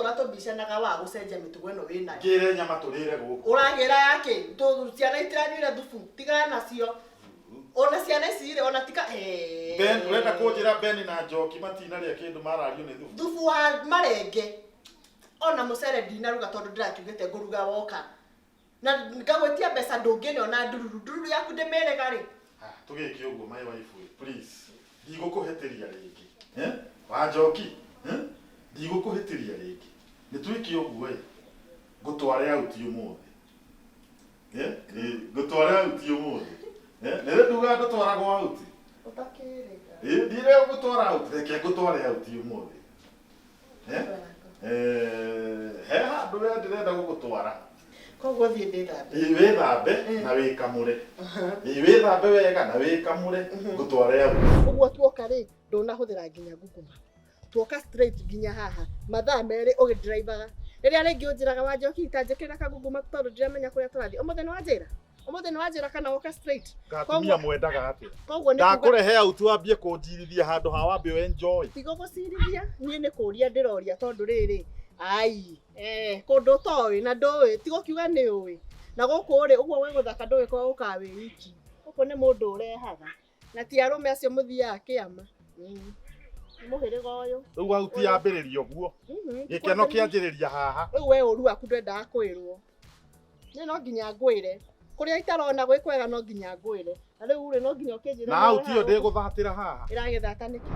Tũgũtũra tũbicanaga wa gũcenjia mĩtugo ĩno wĩnayo. Ngĩre nyama tũrĩre gũkũ. Ũragĩra yakĩ? Ciana itiranyuire thubu, tigana nacio. Ona ciana ici rĩ, ona tika eh. Ben, ũrenda kũnjĩra Ben na Njoki matinarĩa kĩndũ marario nĩ thubu? Thubu wa marenge. Ona mũcere ndinaruga tondũ ndĩrakiugĩte ngũruga woka. Na ngagwĩtia mbeca ndũngĩne ona ndururu. Ndururu yaku ndĩmĩrĩga rĩ? Ah, tũgĩke ũguo my wife please. Ndigũkũhĩtĩria rĩngĩ. Eh? Wa Njoki, eh? Ndigũkũhĩtĩria rĩngĩ. Nĩ twĩke ũguo ĩ. Ngũtware out ũmũthĩ. Eh? Ngũtware out ũmũthĩ. Eh? Nĩ nduga ndũtwaragwo out. Ũtakĩrĩga. Ĩ, ndirĩ gũtwara out, reke ngũtware out ũmũthĩ. Eh? Eh, he handũ we ndĩrenda gũgũtwara. Koguo thiĩ ndĩthambe. Ĩ, wĩthambe na wĩkamũre. Ĩ, wĩthambe wega na wĩkamũre ngũtware out. Ũguo tuoka rĩ, ndũnahũthĩra nginya ngunguma. Tuoka straight nginya haha mathaa merĩ ũgĩdrivaga. Rĩrĩa rĩngĩ ũnjĩraga wa Njoki ta njĩkĩrĩra kangunguma tondũ ndiramenya kũrĩa tũrathiĩ. Ũmũthĩ nĩ wanjĩra? Ũmũthĩ nĩ wanjĩra kana woka straight? Atumia mwendaga atĩa? Koguo nĩ kuga Ndakũrehe out wambie kũnjirithia handũ ha wambe ũ enjoy. tiga gũcirithia, niĩ nĩ kũria ndĩroria tondũ rĩrĩ, ai, kũndũ ũtoĩ na ndũĩ, tiga ũkiuga nĩ ũĩ. Na gũkũ rĩ, ũguo gwĩ gũthaka ndũĩ kwa gũkaga wĩ wiki. Gũkũ nĩ mũndũ ũrehaga. Na ti arũme acio mũthiaga kĩama. Nĩ mũhĩrĩga ũyũ. Rĩu out yambĩrĩria ũguo. Gĩkeno kĩanjĩrĩria haha. Rĩu we ũru waku ndwendaga kwĩrwo. Niĩ no nginya ngwĩre. Kũrĩa itarona gwĩ kwega no nginya ngwĩre. Na rĩu rĩ, no nginya ũkĩnjĩre. Na out ĩyo ndĩgũthatĩra haha. Ĩragĩthata nĩkĩ?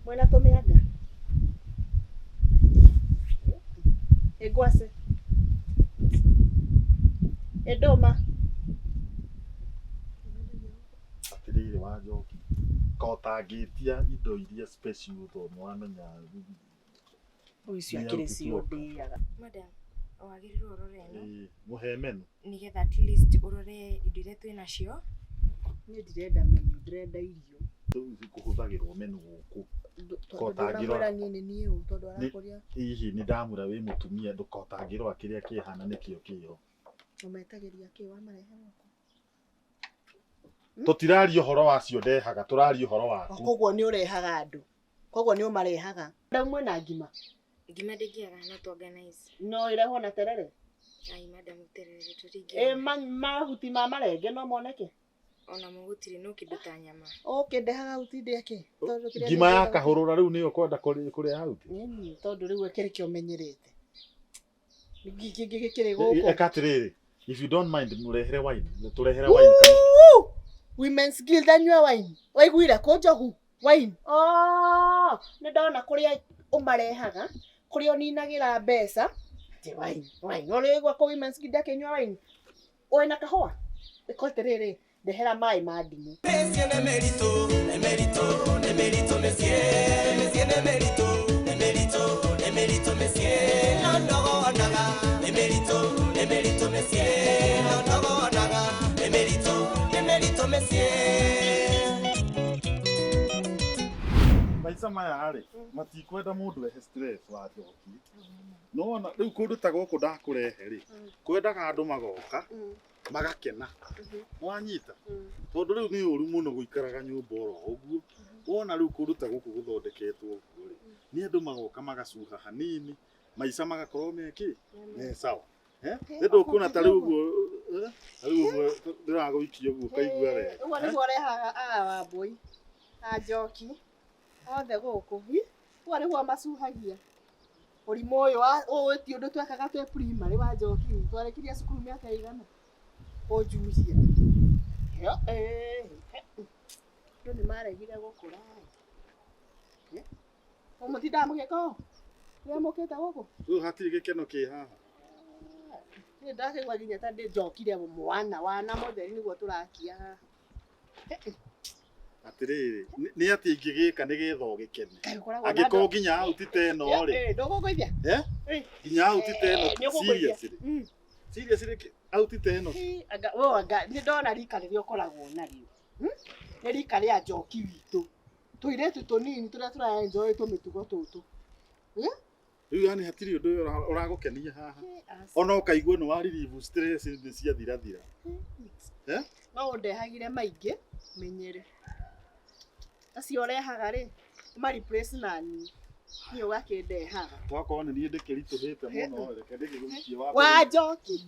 Mwena tũmĩanga. Ĩ ngwacĩ. Ĩ ndũma. Atĩrĩrĩ wa Njoki, ka ũtangĩtia indo iria special tondũ nĩwamenya Icio akĩrĩ cio ndĩaga. Madam, wagĩrĩirwo ũrore ĩno Ĩ, mũhe menu. nĩgetha at least ũrore indo iria twĩ nacio. Niĩ ndirenda menu, ndĩrenda irio. Kũhũthagĩrwo menu gũkũ. Tondũ ndũramwĩra niĩ nĩ niĩ ũ, tondũ arakũria. Hihi nĩ ndamwĩra wĩ mũtumia ndũkotangĩrora kĩrĩa kĩhana nĩkĩo kĩho. Ũmetagĩria kĩ wamarehe gũkũ? Tũtiraria ũhoro wacio ndehaga, tũraria ũhoro waku. Koguo nĩ ũrehaga andũ. Koguo nĩ ũmarehaga. Madam mwĩna ngima? Ngima ndĩngĩaga no tu organize. No ĩrehwo na terere? Ai madam terere Ĩ tũtingĩona. mahuti ma marenge no moneke? Ona mo gũtirĩ no kĩndũ ta nyama. Ũkĩndehaga huti ndĩe kĩ? Tondũ kĩrĩa Ngima ya ndĩrenda- kahũrũra rĩu nĩyo ũkwenda kũrĩa out. Ĩni, tondũ rĩu kĩrĩ kĩo menyerete. Kĩngĩ gĩkĩrĩ gũkũ. Eka atĩrĩrĩ, if you don't mind mũrehere wine, tũrehere wine kana Woo! Women's Guild anyue wine. Waiguire kũ Njogu? Wine. Oh, nĩ ndona kũrĩa ũmarehaga, kũrĩa ũninagĩra mbeca. Atĩ wine, wine. Ũrĩ waigua kũ Women's Guild akĩnyua wine? Wĩna kahũa? Ĩko atĩrĩrĩ, ndehera maĩ ma ndimũ. Mĩciĩ nĩ mĩritũ, nĩ mĩritũ, nĩ mĩritũ mĩciĩ. Mĩciĩ nĩ mĩritũ, nĩ mĩritũ, nĩ mĩritũ mĩciĩ. No ndogonaga. Nĩ mĩritũ, nĩ mĩritũ mĩciĩ. No ndogonaga. Nĩ mĩritũ, nĩ mĩritũ mĩciĩ. Maica maya rĩ, matikwenda mũndũ ehe stress wa Njoki. Nĩwona rĩu kũndũ ta gũkũ ndakũrehe rĩ, kwendaga andũ magoka, magakena. Nĩwanyita? Tondũ rĩu nĩ ũru mũno gũikaraga nyũmba oro ũguo. Wona rĩu kũndũ ta gũkũ gũthondeketwo ũguo rĩ, nĩ andũ magoka magacuha hanini, maica magakorwo me kĩ? Me sawa. Nĩ ndũkuona ta rĩu ũguo, ta rĩu ũguo ndĩragũikia ũguo ũkaigua wega. Ũguo nĩguo ũrehaga aya Wambũi, a Njoki, othe gũkũ. Ũguo nĩguo macuhagia. Ũrimũ ũyũ wa ũyũ ti ũndũ twekaga twĩ primary wa Njoki, twarĩkirie cukuru mĩaka ĩigana? Kũnjuhia. Andũ nĩ maregire gũkũra. Mũtindaga mũgĩka ũũ? Rĩrĩa mũkĩte gũkũ? Rĩu hatirĩ gĩkeno kĩ haha. Niĩ ndakĩigua nginya ta ndĩ njokire mwana, wana mũtheri nĩguo tũrakia haha. Atĩrĩrĩ, nĩ atĩ ingĩgĩka nĩgetha ũgĩkene. Kaĩ ũkoragwo na Angĩkorwo andũ- nginya out ta ĩno rĩ, Ndũgũngũithia? Nginya out ta ĩno, Nĩ ũkũngũithia. seriously. Seriously, out ta ĩno. Anga, we anga, nĩ ndona rika rĩrĩa ũkoragwo narĩo. Nĩ rika rĩa Njoki witũ. Tũirĩtu tũnini tũrĩa tũra enjoy tũmĩtugo tũtũ. Rĩu yani hatirĩ ũndũ ũragũkenia haha. Ona ũkaigua nĩ wa relieve stress nĩ ciathirathira. No ũndehagire maingĩ menyere. Acio ũrehaga rĩ, ũma replace na niĩ. Niĩ ũgakĩndehaga. Twakorwo nĩ niĩ ndĩkĩritũhĩte mũno reke ndĩgĩgũikie wa Wa njoki.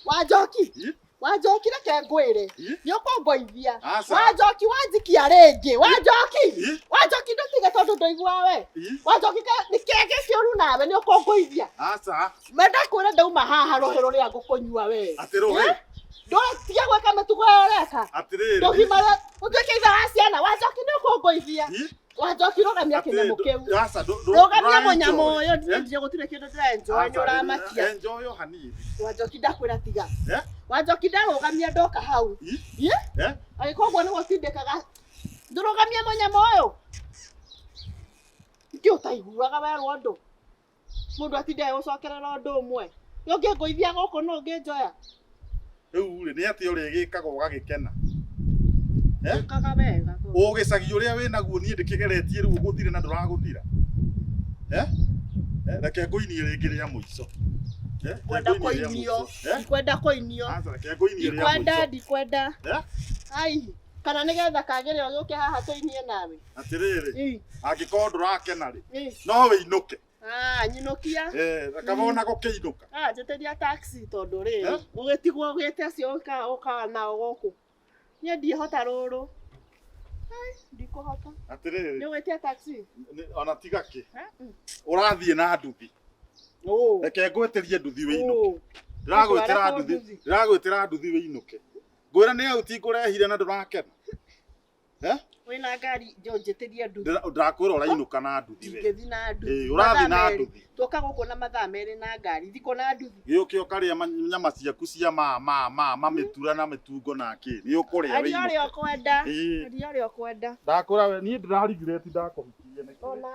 Wa njoki. Ĩ? Wa njoki reke ngwĩre. Ĩ? Nĩ ũkũngoithia. Aca. Wa njoki wanjikia rĩngĩ. Wa njoki. Ĩ? Wa njoki ndũtige tondũ ndũiguaga we. Ĩ? Wa njoki nĩ kĩngĩ kĩũru nawe nĩ ũkũngũithia. Aca. Mendakwĩra ndauma haha rũhĩ rũrĩa ngũkũnyua we. Atĩrĩrĩ. Ndũtiga gwĩka mĩtugo ĩyo ũreka. Atĩrĩrĩ. Ndũgimare ũtuĩke ithe wa ciana. Wa njoki nĩ ũkũngũithia. Ĩ? Wa njoki rũgamia kĩnyamũ kĩu. Aca Rũgamia mũnyamũ ũyũ ndire gũtirĩ kĩndũ ndĩrenjoya nĩ ũramakia. Enjoy o hanini. Wa njoki ndakwĩra tiga. Eh? Wa njoki ndarũgamia ndoka hau. Ĩ? Ĩ? Eh? Angĩkorwo ũguo nĩguo ũtindĩkaga ndũrũgamie mũnyamũ ũyũ. Nĩkĩ ũtaiguaga werwo ũndũ? Mũndũ atinda agĩgũcokerera ũndũ ũmwe. Nĩ ũngĩngũithia gũkũ nũ ũngĩnjoya? Rĩu rĩ nĩ atĩa ũrĩgĩkaga ũgagĩkena? Eh? Ũkaga wega. Ũgĩcagi ũrĩa wĩnaguo niĩ ndĩkĩgeretie rĩu ũgũthire na ndũragũthira. Eh? Eh, reke ngũinie rĩngĩ rĩa mũico. Eh? Reke Kwenda ngũinie rĩa kũinio. mũico. Eh? Ndikwenda kũinio. Aca reke ngũinie rĩa Ndikwenda, mũico. ndikwenda. Eh? Ai, kana nĩgetha kagĩrĩro gĩũke haha tũinie nawe. Atĩrĩrĩ, Ĩ, angĩkorwo ndũrakena rĩ, ĩ. no wĩinũke. Ah, nyinũkia. Eh, kaba ona gũkĩinũka. Ah, njĩtĩria taxi tondũ rĩrĩ Eh? ũgĩtigwo ũgĩte acio ũkaga ũkaga nao gũkũ. Niĩ ndiĩhota rũrũ. Ai, ndikũhota. Atĩrĩrĩ, Nĩ ũgwĩtia taxi? ona tiga kĩ. Eh? Mm. Ũrathiĩ na nduthi. Ũ. Reke ngwĩtĩrie nduthi wĩinũke. Ũ. Ndĩragwĩtĩra Ũtware kũ nduthi. nduthi? Ndĩragwĩtĩra nduthi wĩinũke. Ngwĩra nĩ auti ngũrehire na ndũrakena. Eh? Wĩna ngari njo njĩtĩrie nduthi. Ndĩrakwĩra ũrainũka na nduthi we. Ndingĩthiĩ na nduthi. Ĩ, ũrathiĩ na Mathaa merĩ. nduthi. Tuoka gũkũ na mathaa merĩ na ngari. Thikũ na nduthi. Gĩũke ũkarĩa nyama ciaku cia ma ma ma ma mĩtura na mĩtungo na kĩ. Nĩ ũkũrĩa Aria ũrĩa wĩinũke. ũkwenda. Ĩ. Aria ũrĩa ũkwenda. Ndakwĩra we niĩ ndĩrarigireti ndakũhikirie nĩkĩ. Ona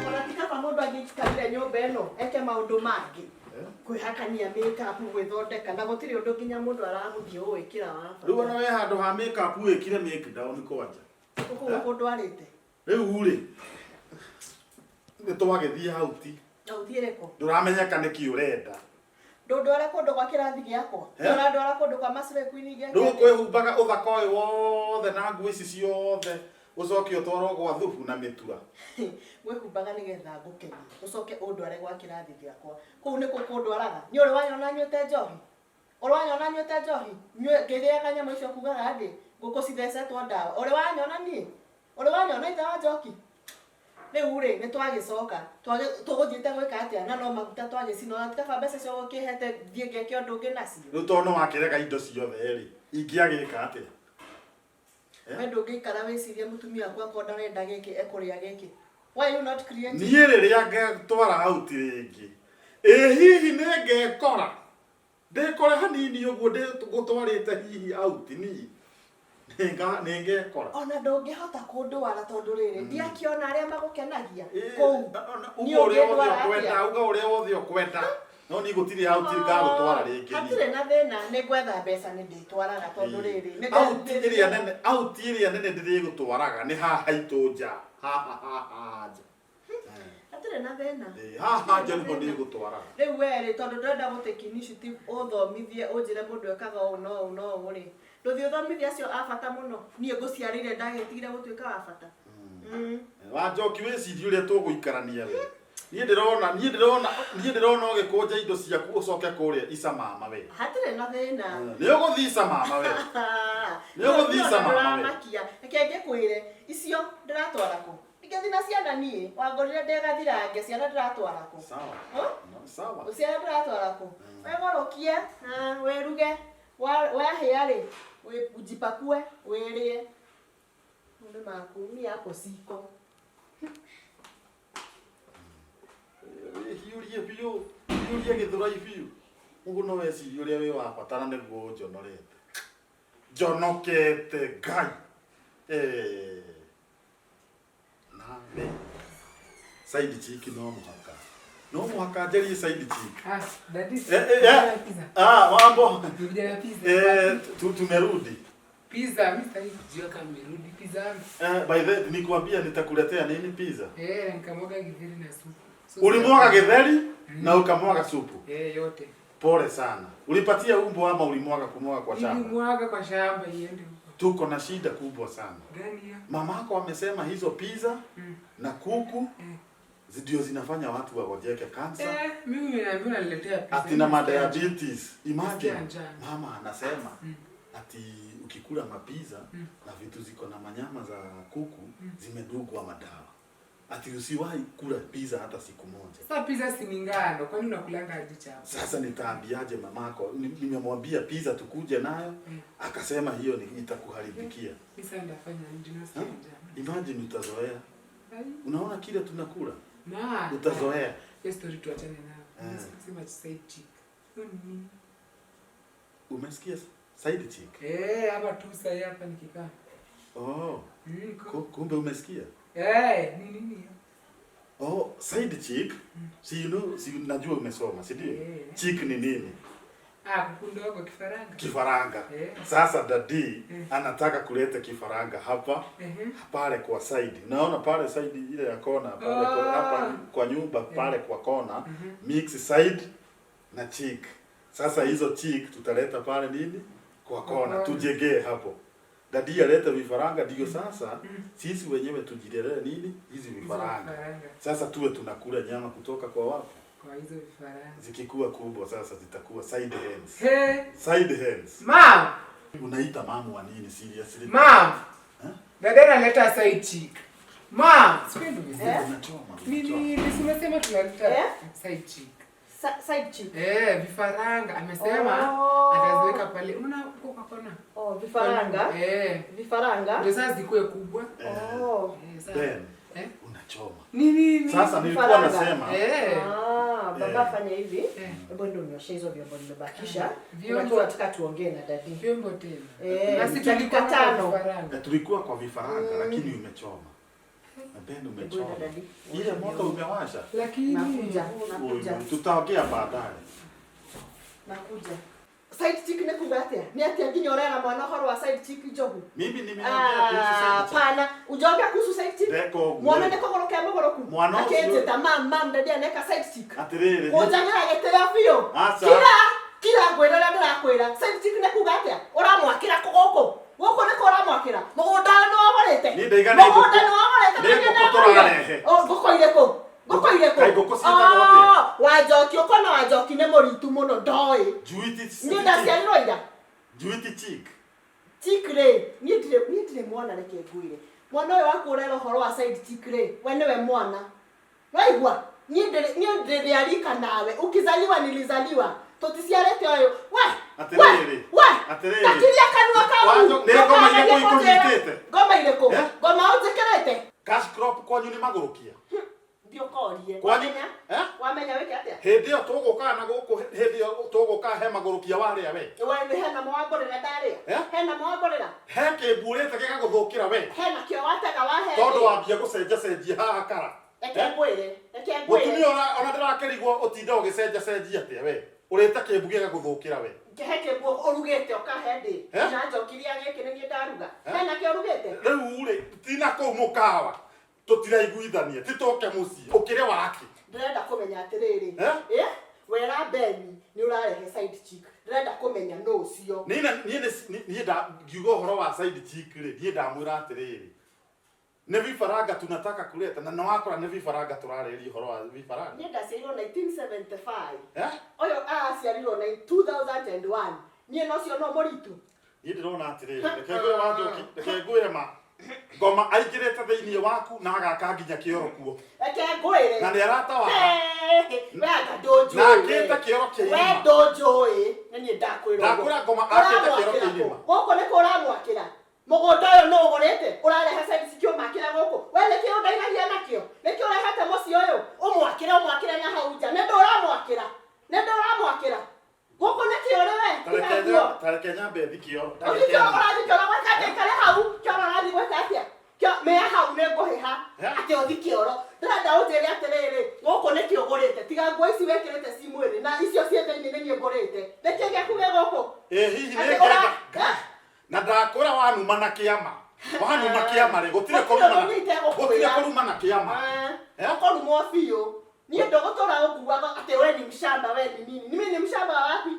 ona ti kaba mũndũ angĩikarire nyũmba ĩno eke maũndũ mangĩ kwĩhakania makeup gwĩthondeka na gũtirĩ ũndũ nginya mũndũ aragũthiĩ ũgwĩkĩra wa Rĩu ona we handũ ha makeup wĩkire make down kwanja. gũkũ gũkũ ndwarĩte Rĩu rĩ nĩ twagĩthiĩ hau ti na ũthiĩre kũ ndũramenyeka nĩkĩ ũrenda. ndũndware kũndũ gwa kĩrathi gĩakwa Eh? ũrandwara kũndũ kwa Maslay Queen gĩake Rĩu kwĩhumbaga ũthaka ũyũ wothe na nguo ici ciothe ũcoke ũtwarwo gwa thubu na mĩtura. Ngwĩhumbaga nĩgetha ngũkenie ũcoke ũndware gwa kĩrathi gĩakwa kũu nĩkuo kũndwaraga nĩ ũrĩ wanyona nyuĩte njohi ũrĩ wanyona nyuĩte njohi ngĩrĩaga nyama icio kugaga ndĩ ngũkũ cithecetwo ndawa ũrĩ wanyona niĩ ũrĩ wanyona ithe wa njoki rĩu rĩ nĩ twagĩcoka tũgũthiĩte gwĩka atĩa na no maguta twagĩcina ona tikaba mbeca cio ũkĩhete thiĩ ngeke ũndũ ũngĩ nacio Rĩu tondũ nĩwakĩrega indo ciothe rĩ ingĩagĩka atĩa? We ndũngĩikara wĩcirie mũtumia waku akorwo ndarenda gĩkĩ ekũrĩa gĩkĩ. Why you not creative? Niĩ rĩrĩa ngetwara out rĩngĩ ĩ hihi nĩ ngekora ndĩkore hanini ũguo ngũtwarĩte hihi out niĩ nĩ ngekora. Ona ndũngĩhota kũndwara tondũ rĩrĩ ndiakĩona arĩa magũkenagia Ĩ, kũu. Niĩ uga ũrĩa wothe ũngĩndwara ũkwenda atĩa? uga ũrĩa wothe ũkwenda no niĩ gũtirĩ out ngagũtwara rĩngĩ niĩ. Hatirĩ na thĩna nĩ ngwetha mbeca nĩ ndĩtwaraga tondũ rĩrĩ nĩ Out ĩrĩa nene out ĩrĩa nene ndĩrĩgũtwaraga nĩ haha haitũ nja haha haha nja. Hatirĩ na thĩna. Ĩ, haha nja nĩho ndĩgũtwaraga. Rĩu we rĩ tondũ ndĩrenda gũtake initiative ũthomithie ũnjĩre mũndũ ekaga ũũ na ũũ na ũũ rĩ ndũthiĩ ũthomithie acio a bata mũno niĩ ngũciarĩire ndagĩtigire gũtuĩka wa bata. Wa njoki wĩcirie ũrĩa tũgũikarania we. Niĩ ndĩrona niĩ ndĩrona niĩ ndĩrona ũgĩkũnja indo ciaku ũcoke kũrĩa ica mama we. Hatirĩ na thĩna. Nĩ ũgũthiĩ ica mama we. Nĩ ũgũthiĩ ica mama we. Ndũramakia. Reke ngĩkwĩre icio ndĩratwara kũ? Ndingĩthiĩ na ciana niĩ wangorire ndĩgathirange ciana ndĩratwara kũ? Sawa. Huh? No, sawa. Ciana ndĩratwara kũ? Wĩgũrũkie wĩruge wahĩa rĩ ujipakue wĩrĩe. Nĩ maku mi hapo siko. Hiũrie biũ hiũrie gĩthũrai biũ ũguo no wecirie ũrĩa wĩ wa bata na nĩguo ũnjonorete njonokete Ngai Eh. Nawe side chick no mũhaka no mũhaka njarie side chick. Ah, daddy. Eh, eh, eh. Pizza. Ah, mambo. Tumekuja na pizza. Eh, tumerudi. Pizza, mimi sitaki kujua kama mmerudi pizza. Eh, by the nikuambia nitakuletea nini pizza. Eh, nikamwaga githeri na supu. So, Ulimwaga githeri na ukamwaga supu. Eh, yote. Pole sana. Ulipatia umbo ama ulimwaga kumwaga kwa shamba? Nilimwaga kwa shamba iende huko. Tuko na shida kubwa sana. Gani hiyo? Mamako amesema hizo pizza na kuku ndio zinafanya watu wagojeke kansa. Eh, mimi nimeambiwa unaniletea pizza. Ati na madiabetes. Imagine. Nasikia njaa. Mama anasema ati ukikula mapiza na vitu ziko na manyama za kuku zimedugwa madawa. Ati usiwahi kula pizza hata siku moja. Sasa pizza si ni ngano, kwani unakulanga aje chapo? Sasa nitaambiaje mamako? Nimemwambia pizza tukuje nayo, akasema hiyo ni itakuharibikia. Mimi sasa ndafanya nini? Nasikia njaa. Imagine utazoea. Ai. Unaona kile tunakula? Na. Utazoea. Hiyo story tuachane nayo. Eh. Sema side chick. Hiyo ni nini? Umesikia side chick? Eh, hapa tu sasa hapa nikikaa. Oh, Mm, kumbe umesikia? Eh, ni nini hiyo? Oh, side chick. Si you know, si najua umesoma, si ndio? Eh. Chick ni nini? Ah, kuku ndogo kifaranga. Kifaranga. Eh. Sasa daddy Eh. anataka kuleta kifaranga hapa Ehe. pale kwa side. Unaona pale side ile ya kona pale kwa, Ah. hapa kwa nyumba pale kwa kona mix side na chick. Sasa hizo chick tutaleta pale nini? Kwa kona kona. tujegee hapo. Daddy alete vifaranga ndio sasa sisi wenyewe tujilelee nini hizi vifaranga. Vifaranga. Sasa tuwe tunakula nyama kutoka kwa wapi? Kwa hizo vifaranga. Zikikuwa kubwa sasa zitakuwa side hens. Hey, Side hens. mom, Unaita mamu wa nini seriously? mom. Eh? Dada analeta side chick. Mom, sipendi umesema. Eh? Unachoma. Ni Unachoma. nini? Si umesema tunaleta Eh? side chick. Side chick. Eh, vifaranga amesema Oh. ataziweka pale. Unaona huko kwa kona. Oh, vifaranga. Eh. Vifaranga. Ndio sasa zikuwe kubwa. Oh. Eh, sasa. Ben, Eh? unachoma. Ni nini? Sasa nilikuwa Vifaranga. nasema Eh. Ah, baba Eh. fanya hivi. Eh. Hebu ndio unioshe hizo vyombo nimebakisha. Vyombo. Unajua nataka tuongee na daddy. Vyombo tena. Eh, Na si dakika tulikuwa na tano. vifaranga. eh, tulikuwa kwa vifaranga lakini umechoma. Na Ben Hebu umechoma. enda daddy. Ile moto umewasha. Lakini Nakuja, nakuja. Ui, Tutaongea baadaye. Nakuja. Side chick nĩ kuga atĩa? Nĩ atĩa nginya ũrera mwana ũhoro wa side chick njogu? Mimi nimeongea kuhusu Ah, side chick. pana. Ujaongea kuhusu side chick? Ndeka ũguo. Mwana nĩ kũgũrũ ke mũgũrũku. Mwana ũcio- Akĩnjĩta mam mam daddy aneka side chick. Atĩrĩrĩ. Kũnjagĩra gĩtĩo biũ. Aca. Kira kira ngwĩra ũrĩa ndĩrakwĩra. Side chick nĩ kuga atĩa? Ũramwakĩra kũ gũkũ? Gũkũ nĩkũ ũramwakĩra? Mũgũnda nĩ wagũrĩte? Niĩ ndaiga nĩ Mũgũnda ngũkũ. nĩ wagũrĩte? Nĩ ngũkũ tũrarehe. Oh, ngũkũ irĩkũ? Ngũkũ irĩkũ? Kaĩ ngũkũ ciĩtagwo atĩa? Oh, Wanjoki ũkona Wanjoki nĩ mũritu mũno ndoĩ. Juiti Niĩ ndaciarirwo ira. Juiti chick. Chick rĩ, niĩ ndirĩ mwana reke ngwĩre. Mwana ũyũ waku ũrera ũhoro wa side chick rĩ, we nĩwe mwana. Waigua? Niĩ ndĩrĩ arika nawe. Ukizaliwa nilizaliwa. Tũticiarĩte ũyũ. We! Atĩrĩrĩ. We! Atĩrĩrĩ. Takiria kanua kau. Wanjo- nĩ ngoma irĩkũ ikũnyitĩte? Ngoma irĩkũ? Eh? Ngoma ũnjĩkĩrĩte? Cash crop kwanyu nĩ magũrũkia. Thiĩ ũkorie. Kwanyu- Wamenya? Eh? Wamenya wĩke atĩa? Hĩndĩ ĩyo tũgũkaga na gũkũ hĩndĩ ĩyo tũgũkaga he magũrũkia warĩa we. We nĩ hena mwangũrĩra ndarĩa? Eh? Hena mwangũrĩra? He kĩmburĩte gĩgagũthũkĩra we. Hena kĩo watega wahe? Tondũ wambia gũcenjacenjia haha kara. Reke Eh? ngwĩre. Reke ngwĩre. Mũtumia ona ndĩrakĩrigwo ũtinda ũgĩcenjacenjia atĩa we. Ũrĩte kĩmbu gĩgagũthũkĩra we. He kĩmbu ũrugĩte ũkahe ndĩ. Eh? Na njokiria gĩkĩ nĩ niĩ ndaruga. Eh? Hena kĩo ũrugĩte? Rĩu rĩ tina kũu mũkawa tũtiraiguithania ti tũke mũciĩ ũkĩrĩ wake. Ndĩrenda kũmenya atĩrĩrĩ. Eh? Eh? Wera Beni nĩ ũrarehe side chick. Ndĩrenda kũmenya nũ ũcio. Niĩ niĩ niĩ nda ngiuga ũhoro wa side chick rĩ niĩ ndamwĩra atĩrĩrĩ nĩ vifaranga tunataka kuleta na nĩwakora nĩ vifaranga tũrarĩria ũhoro wa vifaranga. Niĩ ndaciarirwo 1975. Eh? Ũyũ aciarirwo na 2001. Niĩ no cio no mũritu. Niĩ ndĩrona atĩrĩrĩ reke ngwĩre Wanjoki reke ngwĩre ma ngoma aingĩrĩte thĩinĩ waku na agaka nginya kĩoro kuo Reke ngwĩre. na nĩ aratawaga Hey, we anga ndũnjũĩ. na akĩte kĩoro kĩa We irima ndũnjũĩ. Nĩ niĩ ndakwĩra ũguo. Ndakwĩra ngoma akĩte kĩoro kĩa Ũramwakĩra irima kũ? Gũkũ nĩkũ ũramwakĩra? Mũgũnda ũyũ nũ ũgũrĩte? Ũrarehe side chick ũmakĩra gũkũ? We nĩkĩ ũndainagia nakĩo? Nĩkĩ ũrehete mũciĩ ũyũ? Ũmwakĩre ũmwakĩre na hau nja. Nĩ ndũ ũramwakĩra? Nĩ ndũ ũramwakĩra? Gũkũ nĩkĩ ũrĩ we? Ta Tiga nguo. tareke nyambe thi kĩoro Ũthiĩ ndagĩka kĩoro ĩmwe. ũrathiĩ kĩoro gwĩka atĩa? Ikare hau. Kĩoro ũrathiĩ gwĩka atĩa? Mĩa hau nĩ ngũhĩha. Eh? Atĩ ũthiĩ kĩoro. Ndĩrenda ũnjĩre atĩrĩrĩ, gũkũ nĩkĩ ũgũrĩte? Tiga nguo ici wĩkĩrĩte ci mwĩrĩ na icio ciĩ thĩinĩ nĩ niĩ ngũrĩte. Nĩkĩ gĩaku gĩ gũkũ? Ĩ hihi Atĩ nĩ ũra- ngenda na ndakwĩra wanuma na kĩama wanuma kĩama rĩ gũtirĩ Gũtirĩ kũrumana ũnyite gũkwĩra. gũtirĩ kũrumana kĩama Eh? Ũkũrumwo biũ. Niĩ ndũgũtũra ũnguaga atĩ we ni mshamba, we ni nini. Mimi ni mshamba wa wapi?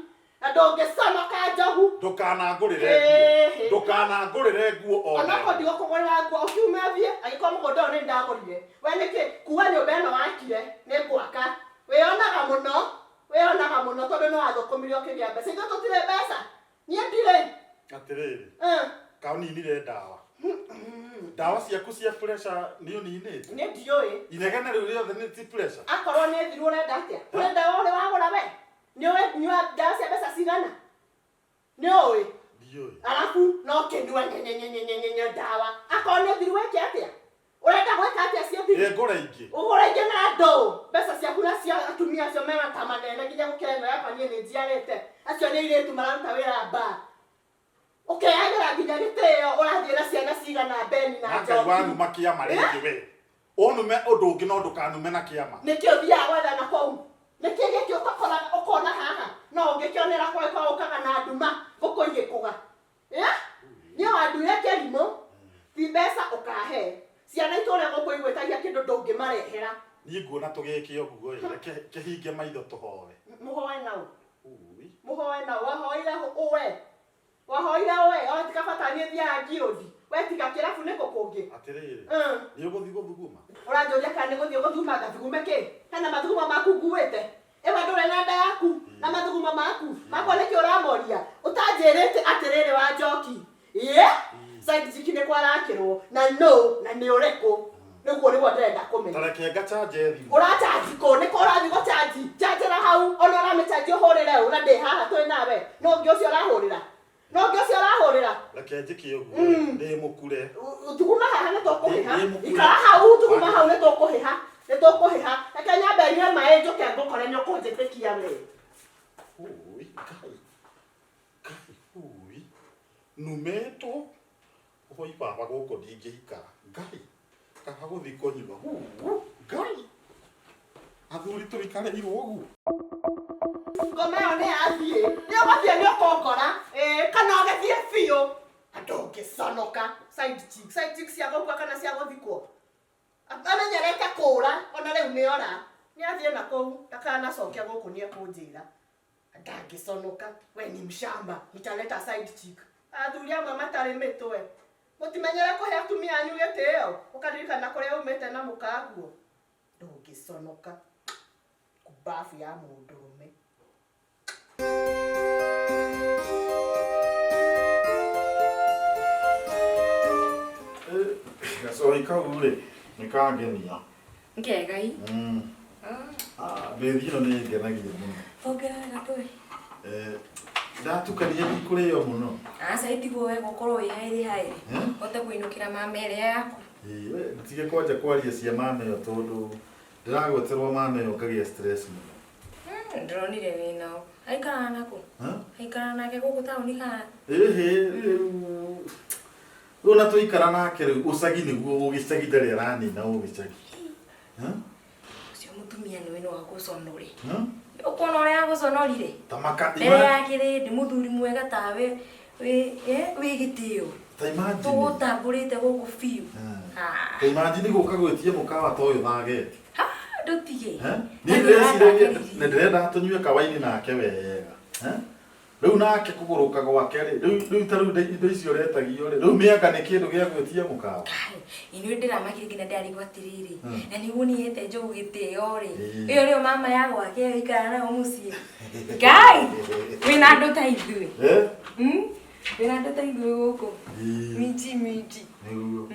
Na ndũngĩconoka njogu. Ndũkanangũrĩre Ĩhĩ. nguo. Ndũkanangũrĩre nguo ona. Onokorwo ndigũkũgũrĩra nguo ũkiume thiĩ, angĩkorwo mũgũnda ũyũ nĩ ndagũrire. We nĩkĩ kuga nyũmba ĩno wakire nĩ ngwaka. Wĩyonaga mũno, wĩyonaga mũno tondũ nĩ wathũkũmire ũkĩgĩa mbeca. Ithuĩ tũtirĩ mbeca. Niĩ ndirĩ. Atĩrĩrĩ. Kaũninire ndawa. Ndawa ciaku cia pressure nĩ ũninĩte? Niĩ ndiũĩ. Inegene rĩu rĩothe nĩ ti pressure? Akorwo nĩ thiru ũrenda atĩa? Kũrĩ ndawa ũrĩ wagũra we? Nĩ ũĩ nyua ndawa cia mbeca cigana? Nĩ ũĩ? Ndiũĩ. Arabu no kĩnyua nyenyenyenyenyenye ndawa. Akorwo nĩ thiru wĩke atĩa? Ũrenda gwĩka atĩa ciĩ thiru? Ĩ ngũre ingĩ. Ũgũre ingĩ na ndũ. Mbeca ciaku na cia atumia acio me mata manene nginya gũkĩra ĩno yakwa niĩ nĩ njiarĩte. Acio nĩ airĩtu mararuta wĩra mbaa. Ũkeyagĩra nginya gĩtĩo ũrathiĩ na ciana cigana Beni na Na Ngai Njoki. wanuma kĩama rĩngĩ we. Ũnume ũndũ ũngĩ no ndũkanume na kĩama. Nĩkĩ ũthiaga gwethana kũu? Nĩkĩ gĩkĩ ũtakoraga ũkona haha? No ũngĩkĩonera kwa kwa ũkaga na nduma ngũkũ igĩkũga. Eh? Niĩ wanduire kĩrimũ. Ti mbeca ũkahe. Ciana itũũra gũkũ igwĩtagia kĩndũ ndũngĩmarehera. Niĩ nguona tũgĩke ũguo ĩ, reke kĩhinge maitho tũhoe. Mũhoe nau. Ui. Mũhoe nau. Wahoire ũwe. Wahoire ũwe. O tiga bata niĩ thiaga ngiũthi. We tiga kĩrabu nĩkũ kũngĩ. Atĩrĩrĩ. Nĩ ũgũthiĩ gũthuguma? Ũranjũria kana nĩ gũthiĩ gũthuguma ngathugume kĩ? Hena mathugumo maku nguĩte? Ĩwe ndũrĩ na nda yaku na mathugumo maku. Makwa nĩkĩ ũramoria? Ũtanjĩrĩte atĩrĩrĩ wa Njoki. Ĩĩ? Side chick nĩ kwarakĩrwo na no na nĩ ũrĩkũ? Nĩguo nĩguo ndĩrenda kũmenya. Ta reke ngachanje thimũ. Ũrachanji kũ? Nĩkũ ũrathiĩ gũchanji? Chanjĩra hau. Ona ũramĩchanji ũhũrĩre ũ na ndĩ haha twĩ nawe. No ũngĩ ũcio ũrahũrĩra. No ũngĩ ũcio ũrahũrĩra. Reke njĩke ũguo ndĩ mũkure. Thuguma haha nĩ tũkũhĩha. Ndĩ mũkure. Ikara hau thuguma hau nĩ tũkũhĩha. Nĩ tũkũhĩha. Reke nyambe nyue maĩ njũke ngũkore nĩ ũkũnjĩtĩkia we. Ui, Ngai. Ngai, ui. Numĩtwo. Oi baba gũkũ ndingĩikara. Ngai. Kaba gũthiĩ kũnyua. Uu, Ngai. Athuri tũikarĩirwo ũguo. Ngoma ĩyo nĩ yathiĩ. Nĩ ũgũthiĩ nĩ ũkũngora. Ĩĩ, kana ũgĩthiĩ biũ. Na ndũngĩconoka. Side chick. Side chick cia gũkua kana cia gũthikwo. Amenyerete kũũra, ona rĩu nĩ ora. Nĩ athiĩ na kũu, ndakanacoke gũkũ nĩ ekũnjĩra. Ndangĩconoka. We ni mshamba. Nitaleta side chick. Athuri amwe matarĩ mĩtwe. Mũtimenyere kũhe atumia anyu gĩtĩo. Ũkaririkana kũrĩa umĩte na mũkaguo. Ndũngĩconoka. Kumbabu ya mũndũrũme. Gacoi kau rĩ, nĩ kangenia. Ngegai. Mbĩthi ĩno nĩ ĩngenagia mũno. Ongerera gatũĩ. Ndatukania ndikũrĩo mũno. Aca itiguo wega ũkorwo wĩ haĩrĩ haĩrĩ. Hote kũinũkĩra mama ĩrĩa yaku. Ĩĩ, we tige kwanja kwaria cia mama ĩyo tondũ ndĩragweterwo mama ĩyo ngagĩa stress mũno. Ndĩronire wĩ nao. Aikaraga nakũ? Aikaraga nake gũkũ taũni kana? Ĩhĩ, rĩu rĩu na tũikara nake rĩu ũcagi nĩguo ũgĩcagi ndarĩ aranina ũgĩcagi. Ũcio mũtumia nĩwe no agũconore. Ũkuona ũrĩa agũconorire? Ta maka Mbere ya kĩrĩndĩ mũthuri mwega tawe wĩ wĩ gĩtĩo. Ta imagine. Tũgũtambũrĩte gũkũ biũ. Ta imagine gũka gwĩtia mũkawa ta ũyũ thageti. Ndũtige. Niĩ ndĩreciragia nĩ ndĩrenda tũnyue kawaini nake wega. Rĩu nake kũgũrũka gwake rĩ, rĩu ta rĩu indo icio ũretagio rĩ, rĩu mĩanga nĩ kĩndũ gĩa gwĩtia mũkawa. Inyuĩ ndĩramakire nginya ndĩrarigwo atĩrĩrĩ, na nĩguo niĩ hete njogu gĩtĩo rĩ, ĩyo nĩyo mama ya gwake ĩyo ikaraga nayo mũciĩ. Ngai, wĩna andũ ta ithuĩ. Wĩna andũ ta ithuĩ gũkũ. Minji minji. Nĩguo.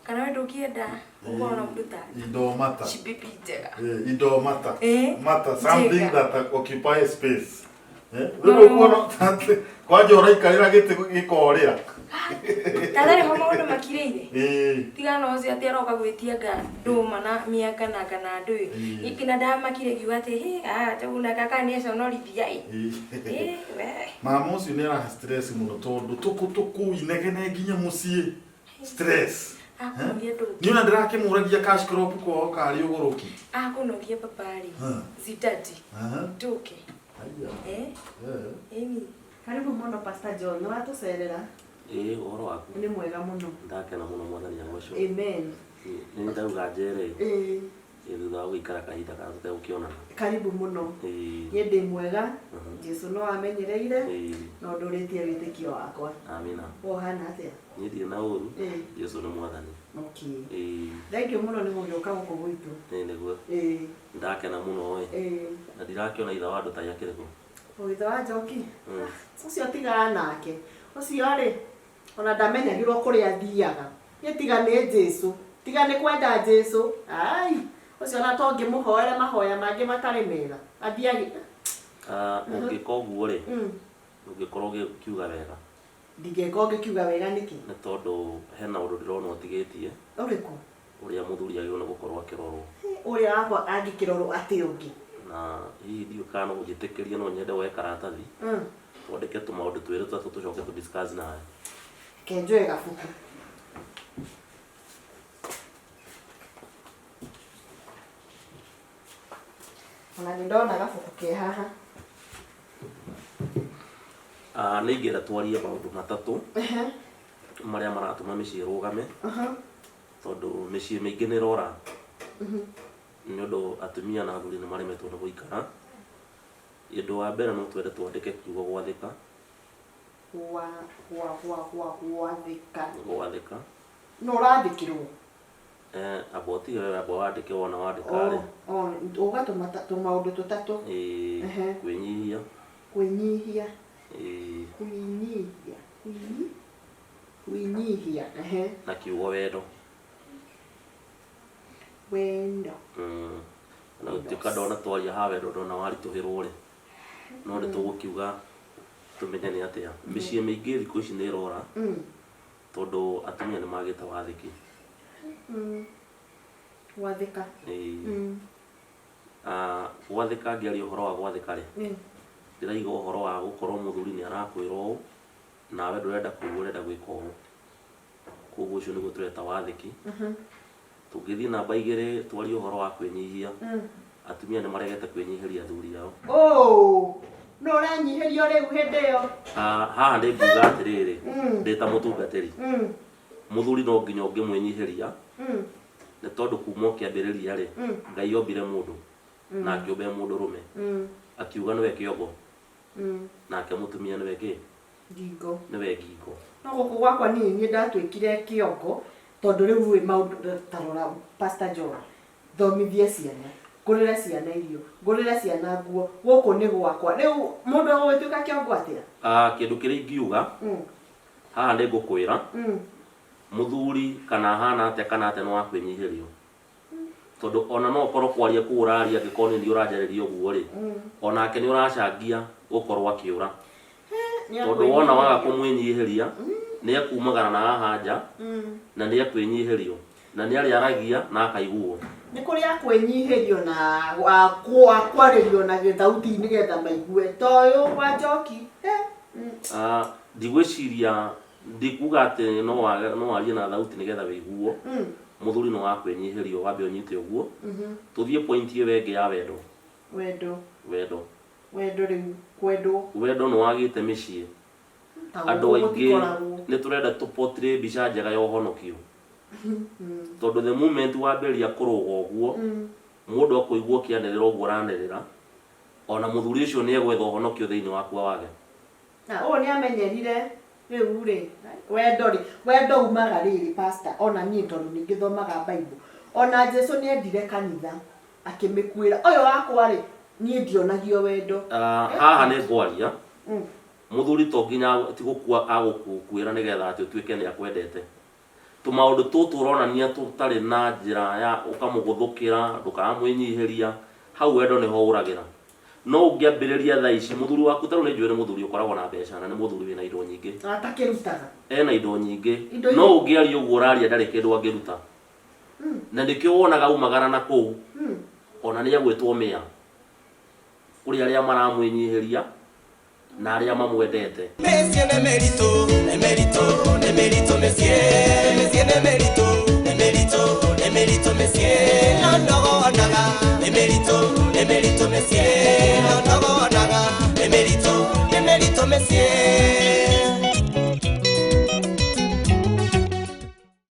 Kana we ndũngĩenda gũkorwo na mũndũ ta Indo mata. Chibibi njega. Indo mata. Mata, something that occupy space. Rĩu ũkuona kwanja ũraikarĩra gĩtĩ gĩkorĩra. Tatharĩ ho maũndũ makirĩire. Tiga na ũcio atĩ aroka gwĩtia nga ndũma na mĩanga na kana ndũĩ. Nginya ndamakire ngiuga atĩ hĩ ah njogu na kaka nĩ aconorithia ĩ. We. Mama ũcio nĩ arahe stress mũno tondũ tũkũ tũkũ inegene nginya mũciĩ. Stress. Akũnogia ndũngĩ. Niĩ ona ndĩrakĩmũragia cash crop kwao karĩ ũgũrũki. Akũnogia baba rĩ. Zitati. Ndũke. Ĩni. Karibu mũno Pastor John, nĩ watũcerera. Ĩĩ, ũhoro waku? Nĩ mwega mũno. Ndakena mũno mwathani agocwo. Amen. Nĩ ndauga njere. Ĩĩ. Ĩ, thutha wa gũikara kahinda kana tũtegũkĩonana. Karibu mũno. Ĩ, Niĩ ndĩ mwega. Jesu no amenyereire ĩ, no ndũrĩtie wĩtĩkio wakwa. Amina. We ũhana atĩa? Niĩ ndirĩ na ũru. Ĩ. Jesu nĩ mwathani. Okay. Ĩ, Thank you mũno nĩ gũgĩũka gũkũ gwitũ. ĩ, nĩguo. Ĩ, Ndakena mũno ĩ. ĩ. Na ndirakĩona ithe wa andũ ta akĩrĩ kũ. Ũgĩtha wa Njoki? Ũcio tigana nake. Ũcio rĩ, ona ndamenyagĩrwo kũrĩa athiaga. Niĩ tiga nĩ Jesu. Tiga nĩ kwenda Jesu. Ai, ũcio ona to ngĩmũhoere mahoya mangĩ matarĩ mega. Athiagi. Ah, ũngĩka ũguo rĩ, ũngĩkorwo ũgĩkiuga wega. Ndingĩka ũngĩkiuga wega nĩkĩ? Nĩ tondũ hena ũndũ ndĩrona ũtigĩtie. Ũrĩkũ? Ũrĩa mũthuri agĩrĩirwo nĩ gũkorwo akĩrorwo. Ũrĩa wakwa angĩkĩrorwo atĩ ũngĩ? Na hihi ndiũĩ kana no ũnjĩtĩkĩrie no nyende woe karatathi. Twandĩke tũmaũndũ twĩrĩ tũtatũ tũcoke tũ discuss nawe. Reke njoe gabuku. Ona nĩ ndona gabuku ke haha. Ah, nĩ ingĩenda twarie maũndũ matatũ marĩa maratũma mĩciĩ ĩrũgame tondũ mĩciĩ mĩingĩ nĩ ĩrora nĩ ũndũ atumia na athuri nĩ maremetwo nĩ gũikara. Ũndũ wa mbere no twende twandĩke kiugo gwathĩka. Gwa, gwa, gwa, gwa, gwathĩka. Gwathĩka. No ũrathĩkĩrwo? Eh, amba ũtige wewe amba wandĩke wona wandĩka rĩ. Oh, oh, uga tũmaũndũ tũtatũ. Ĩĩ, kwĩnyihia. Kwĩnyihia. Ĩĩ. Kwĩnyihia. Kwĩnyihia. Ehe. Na kiugo wendo. Wendo. Na gũtuĩka ndona twaria ha wendo ndona waritũhĩrwo rĩ. No nĩ tũgũkiuga tũmenye nĩ atĩa. Mĩciĩ mĩingĩ thikũ ici nĩ ĩrora. Tondũ atumia nĩ magĩte wathĩki. Gwathĩka. Ĩĩ. Ah, gwathĩka ngĩaria ũhoro wa gwathĩka rĩ. Ndĩraiga ũhoro wa gũkorwo mũthuri nĩ arakwĩra ũũ, nawe ndũrenda kũigua ũrenda gwĩka ũũ. Koguo ũcio nĩguo tũreta wathĩki. Tũngĩthiĩ namba igĩrĩ twarie ũhoro wa kwĩnyihia. Atumia nĩ maregete kwĩnyihĩria athuri ao. Oh, no ũranyihĩrio rĩu hĩndĩ ĩyo. Ah, haha nĩ nguga atĩrĩrĩ, ndĩ ta mũtungatĩri. Mũthuri no nginya ũngĩmwĩnyihĩria, nĩ tondũ kuma ũkĩambĩrĩria rĩ, Ngai ombire mũndũ na akĩũmba mũndũrũme. Akiuga nĩwe kĩongo. Nake mũtumia nĩwe kĩ? Ngingo. Nĩwe ngingo. No gũkũ gwakwa niĩ niĩ ndatuĩkire kĩongo tondũ rĩu ĩ maũndũ ta rora Pastor John, thomithie ciana, ngũrĩre ciana irio, ngũrĩre ciana nguo, gũkũ nĩ gwakwa. Rĩu mũndũ egũgĩtuĩka kĩongo atĩa? Ah, kĩndũ kĩrĩa ingiuga, haha nĩ ngũkwĩra, mũthuri kana ahana atĩa kana atĩa nĩ wa kwĩnyihĩrio. Tondũ ona no ũkorwo kwaria kũu ũraria angĩkorwo nĩ niĩ ũranjarĩria ũguo rĩ, onake nĩ ũracangia gũkorwo akĩũra. Tondũ wona waga kũmwĩnyihĩria, nĩ ekumagara na haha nja, na nĩ ekwĩnyihĩrio, na nĩ arĩaragia na akaiguo. Nĩ kũrĩ akwĩnyihĩrio na akwarĩrio na gĩthauti nĩgetha maigue. Ta ũyũ wa Njoki. Ah, ndigwĩciria, ndikuga atĩ no warie na thauti nĩgetha wĩiguo. Mũthuri nĩ wa kwĩnyihĩrio wambe ũnyite ũguo. Tũthiĩ point ĩyo ĩngĩ ya wendo. Wendo. Wendo. Wendo rĩu, kwendwo. Wendo nĩ wagĩte mĩciĩ. Ta Andũ gũkũ aingĩ gũtikoragwo. nĩ tũrenda tũpotire mbica njega ya ũhonokio. Tondũ the moment wambĩrĩria kũrũga ũguo, mũndũ akũigua ũkĩanĩrĩra ũguo ũranĩrĩra, ona mũthuri ũcio nĩ egwetha ũhonokio thĩinĩ waku wage. Na ũyũ nĩ amenyerire rĩu rĩ, wendo rĩ, wendo umaga rĩrĩ pastor, ona niĩ tondũ nĩ ngĩthomaga Bible. Ona Jesu nĩ endire kanitha akĩmĩkuĩra. Ũyũ wakwa rĩ, niĩ ndionagio wendo. Ah, haha nĩ ngwaria. Mũthuri to nginya ti gũkua agũkuĩra nĩgetha atĩ ũtuĩke nĩ akwendete. Tũmaũndũ tũtũ ũronania tũtarĩ na njĩra ya ũkamũgũthũkĩra, ndũkamwĩnyihĩria, hau wendo nĩho ũragĩra. No ũngĩambĩrĩria thaa ici, mũthuri waku tarĩu nĩ njũĩ nĩ mũthuri ũkoragwo na mbeca na nĩ mũthuri wĩna indo nyingĩ. Atakĩrutaga. Ena indo nyingĩ. Indo No ũngĩaria ũguo ũraria ndarĩ kĩndũ angĩruta. Na nĩkĩo wonaga aumagara na kũu, ona nĩ egwĩtwo mĩa. Kũrĩ arĩa maramwĩnyihĩria na arĩa mamwendete. Mĩciĩ nĩ mĩritũ, nĩ mĩritũ, nĩ mĩritũ mĩciĩ. Mĩciĩ nĩ mĩritũ, nĩ mĩritũ, nĩ mĩritũ mĩciĩ. No ndogonaga, nĩ mĩritũ,